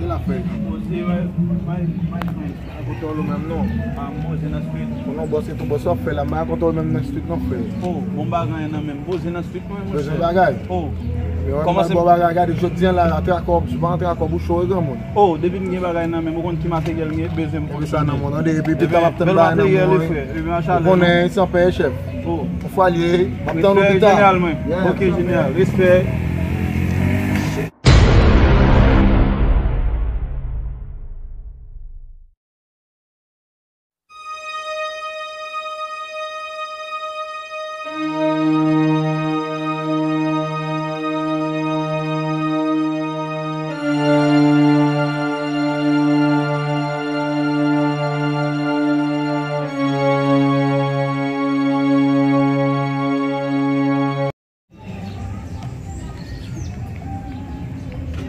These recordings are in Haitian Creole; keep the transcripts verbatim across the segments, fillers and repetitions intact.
Ki l ap fè? Poze, wè, may, may, may. Pa gen kontwòl ou menm non. Ah, m poze nan street. Ou non, bòs, se tou bòs w ap fè la, m pa gen kontwòl menm nan street non, frè. Oh, bon bagay nan menm. Poze nan street mwen, monchè. Bezwen bagay? Oh. Kòman se bon bagay, gade, jodi a la, antre a kòb, si w pa antre a kòb, ou cho, wi, granmoun. Oh, depi m gen bagay nan menm, ou konn ki materyèl m gen, bezwen m. Epi sa nan moun, an de, epi pita m ap tann bagay nan moun, wi. Ou konnen, san pè, chèf. Oh. Yon fwa l ye, m ap tann ou pita. Respè, jeneral mwen. Yeah. Ok, jeneral. Respè.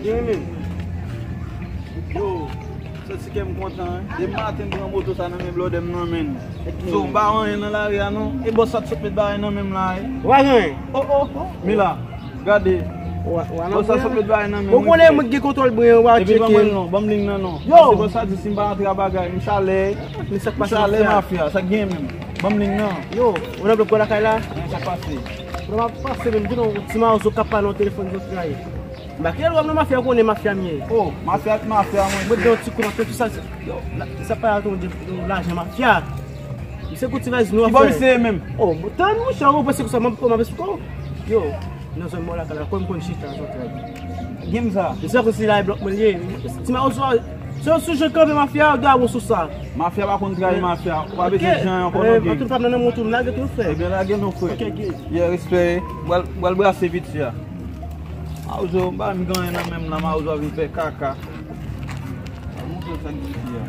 Gen menm. Yo, santi kè m kontan, wi. Depi maten m pran moto sa nan men blòdè m nan men. So, m pa wè anyen nan lari a non. E bòs sa t sot met bagay nan men m la, wi. Ou pa gen anyen? Oh, oh, oh. Mila, gade. Bòs sa sot met bagay nan men m. Ou konnen mwen gen kontwòl mwen, ou pa tcheke. Epi ban mwen non, ban m liy nan non. Yo! Paske bòs sa di si m pa rantre a bagay, m chalè. Men sa k pase, mafya? M chalè, mafya, sa k gen menm? Ban m liy nan. Yo, ou nan blòk lakay la? Men sa k pase? Mwen ap pase menm, gen yon ti mawozo k ap pale nan telefòn zantray. M pa kite lwa m nan mafya, ou konnen mafya m ye. Oh, mafya, mafya, mwen. Mwen gen yon ti kou, mafya, tout sa. Yo, la, sa pa yon, yon lajan mafya. Misye kou ti valiz nou ap fè. Ki bò misye ye menm? Oh, tann, monchè, ou panse konsa, m ap, m ap esplike w. Yo, nan zòn mò lakay la, kòm konn chita, zantray. Gen m sa. Misye konsi la, e blòk mwen l ye. Ti mawozo, se yon sou jan kanpe mafya, ou dwe wè sou sa. Mafya pa konn trayi mafya. Ou pa bezwen jan yon konnen gen. Antoun pa m nan nan moto, m lage tou, frè. Ebyen, lage non, frè. Ok, ok. Yeah, respè. Bwal, bwal brase piti a. Mawozo, m pa menm gen anyen nan men m nan, mawozo a vin fè kaka. Al montre w sa k gen isit a.